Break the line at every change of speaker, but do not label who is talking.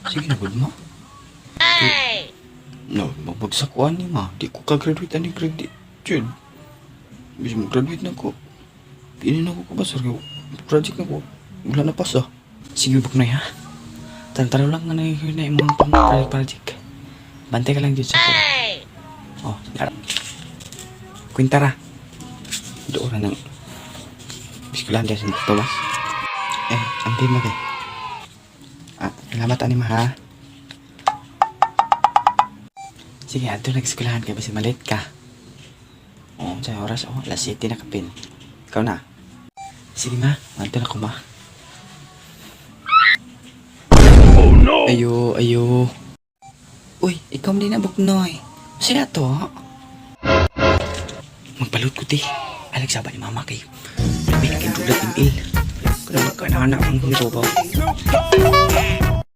Sige na gud, ma. No, mabagsak ko ani, ma. Di ko ka-graduate ani grade. Jud. Bis mo graduate na ko. Pili na ko kabasar kay project na ko. Wala na pasa. Sige, buknoy ha. Tantaro lang nga na na imong pang project project. Bantay ka lang dito sa ko. Oh, nara. Kwenta ra. Doon ra nang eskwelahan diya sa Tomas. Eh, ampi mo kay. Ah, salamat ani ma ha. Sige, adto nag-eskwelahan kay basi malit ka. Oo, sa oras oh, alas 7 na kapin. Ikaw na. Sige ma, adto na ko ma. Oh no! Ayo, ayo. Uy, ikaw man din na buknoy. Sila to. Magbalot ko ti. Alex saba ni mama kay. May naging dulat ng il. Kaya magkananak ang gusto ba?